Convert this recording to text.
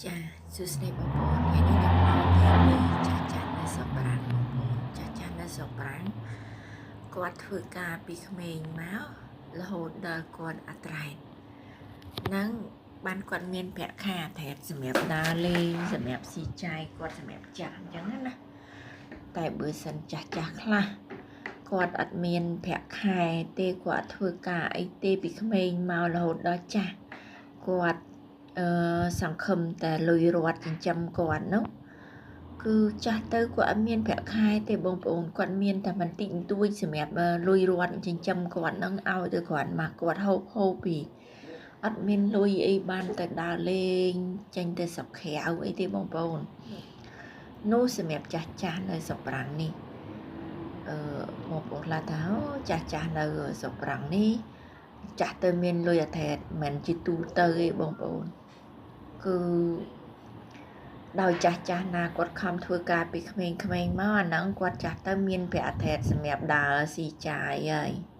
ចាសួស្តីបងប្អូនថ្ងៃនេះខ្ញុំមកនិយាយពីចាស់ចាស់នៅស្រុកបារាំងបងប្អូនចាស់ចាស់នៅស្រុកបារាំងគាត់ធ្វើការពីក្មេងមករហូតដល់គាត់អត្រែតនឹងបានគាត់មានប្រាក់ខែអត្រែតសម្រាប់ដើរលេងសម្រាប់ស៊ីចាយគាត់សម្រាប់ចាស់អញ្ចឹងណាតែបើសិនចាស់ចាស់ខ្លះគាត់អត់មានប្រាក់ខែទេគាត់ធ្វើការអីទេពីក្មេងមករហូតដល់ចាស់គាត់អឺសង្ឃឹមតែលុយរត់ចិញ្ចឹមគាត់នោះគឺចាស់ទៅគាត់អត់មានប្រាក់ខែទេបងប្អូនគាត់មានតែបន្តិចបន្តួចសម្រាប់លុយរត់ចិញ្ចឹមគាត់នឹងឲ្យទៅគាត់មកគាត់ហូបហូបពីអត់មានលុយអីបានទៅដើរលេងចេញទៅស្រុកក្រៅអីទេបងប្អូននោះសម្រាប់ចាស់ចាស់នៅស្រុកប្រាំងនេះអឺបងប្អូនខ្លះថាចាស់ចាស់នៅស្រុកប្រាំងនេះចាស់ទៅមានលុយអថេតមិនជាទូទៅទេបងប្អូនគឺដោយចាស់ចាស់ណាគាត់ខំធ្វើការពីក្មេងៗមកអាហ្នឹងគាត់ចាស់ទៅមានប្រាក់អថេតសម្រាប់ដើរស៊ីចាយហើយ។